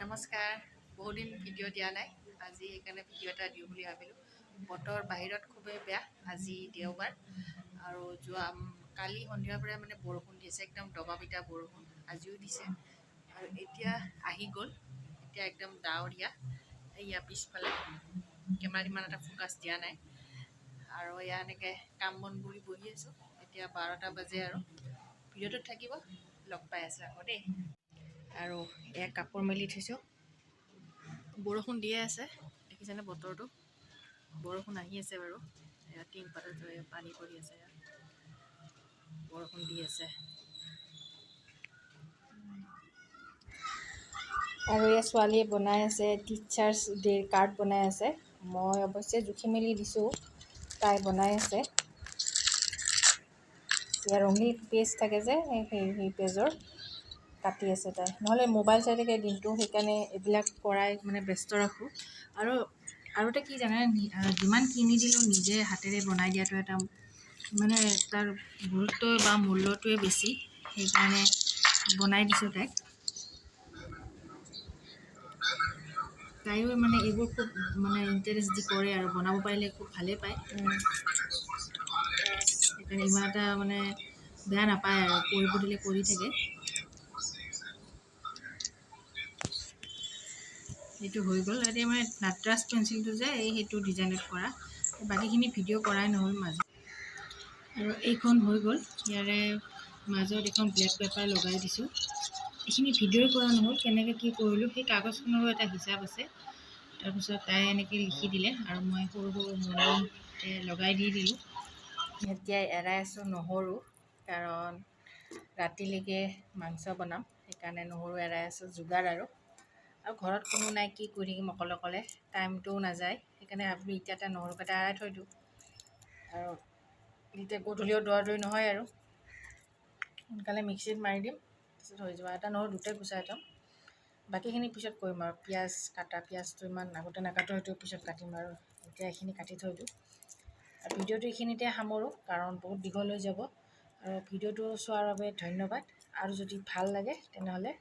নমস্কাৰ। বহুদিন ভিডিঅ' দিয়া নাই, আজি সেইকাৰণে ভিডিঅ' এটা দিওঁ বুলি ভাবিলোঁ। বতৰ বাহিৰত খুবেই বেয়া, আজি দেওবাৰ আৰু যোৱা কালি সন্ধিয়াৰ পৰাই মানে বৰষুণ দিছে, একদম দবা পিটা বৰষুণ আজিও দিছে আৰু এতিয়া আহি গ'ল। এতিয়া একদম ডাৱৰীয়া। এয়া পিছফালে কেমেৰাত ইমান এটা ফ'কাছ দিয়া নাই আৰু এয়া এনেকৈ কাম বন কৰি বহি আছোঁ। এতিয়া 12টা বাজে আৰু ভিডিঅ'টোত থাকিব, লগ পাই আছোঁ আকৌ দেই। আৰু এয়া কাপোৰ মেলি থৈছোঁ, বৰষুণ দিয়ে আছে, দেখিছেনে বতৰটো, বৰষুণ আহি আছে বাৰু। এয়া টিং পাতত পানী পৰি আছে, এয়া বৰষুণ দি আছে। আৰু এয়া ছোৱালীয়ে বনাই আছে, টিচাৰ্ছ ডে'ৰ কাৰ্ড বনাই আছে। মই অৱশ্যে জুখি মেলি দিছোঁ, তাই বনাই আছে। ইয়াৰ ৰঙীন পেজ থাকে যে, সেই পেজৰ কাটি আছে তাই। নহ'লে মোবাইল চাই থাকে দিনটো, সেইকাৰণে এইবিলাক কৰাই মানে ব্যস্ত ৰাখোঁ। আৰু আৰু এটা কি জানে, যিমান কিনি দিলেও নিজে হাতেৰে বনাই দিয়াটো এটা মানে তাৰ গুৰুত্ব বা মূল্যটোৱে বেছি, সেইকাৰণে বনাই দিছোঁ তাইক। তাইও মানে এইবোৰ খুব মানে ইণ্টাৰেষ্ট দি কৰে আৰু বনাব পাৰিলে খুব ভালেই পায়, সেইকাৰণে ইমান এটা মানে বেয়া নাপায় আৰু কৰিব দিলে কৰি থাকে। সেইটো হৈ গ'ল। এতিয়া মানে নাটৰাজ পেঞ্চিলটো যে, এই সেইটো ডিজাইনত কৰা, বাকীখিনি ভিডিঅ' কৰাই নহ'ল মাজত। আৰু এইখন হৈ গ'ল, ইয়াৰে মাজত এইখন ব্লেক পেপাৰ লগাই দিছোঁ। এইখিনি ভিডিঅ'ই কৰা নহ'ল, কেনেকৈ কি কৰিলোঁ সেই কাগজখনৰো এটা হিচাপ আছে। তাৰপিছত তাই এনেকৈ লিখি দিলে আৰু মই সৰু সৰু মণি লগাই দি দিলোঁ। এতিয়া এৰাই আছোঁ নহৰু, কাৰণ ৰাতিলৈকে মাংস বনাম, সেইকাৰণে নহৰু এৰাই আছোঁ, যোগাৰ আৰু। আৰু ঘৰত কোনো নাই, কি কৰি থাকিম অকলে অকলে, টাইমটোও নাযায়, সেইকাৰণে ভাবিলোঁ এতিয়া এটা নহৰুকেইটা এৰাই থৈ দিওঁ। আৰু এতিয়া গধূলিও দৌৰা দৌৰি নহয় আৰু সোনকালে মিক্সিত মাৰি দিম, তাৰপিছত হৈ যাব। এটা নহৰু দুটাই গুচাই থ'ম, বাকীখিনি পিছত কৰিম আৰু। পিঁয়াজ কাটা, পিঁয়াজটো ইমান আগতে নাকাটো, সেইটো পিছত কাটিম আৰু। এতিয়া এইখিনি কাটি থৈ দিওঁ আৰু ভিডিঅ'টো এইখিনিতে সামৰোঁ, কাৰণ বহুত দীঘল হৈ যাব। আৰু ভিডিঅ'টো চোৱাৰ বাবে ধন্যবাদ। আৰু যদি ভাল লাগে তেনেহ'লে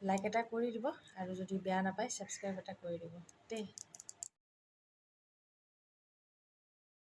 লাইক এটা কৰি দিব, আৰু যদি বেয়া নাপায় ছাবস্ক্ৰাইব এটা কৰি দিব দেই।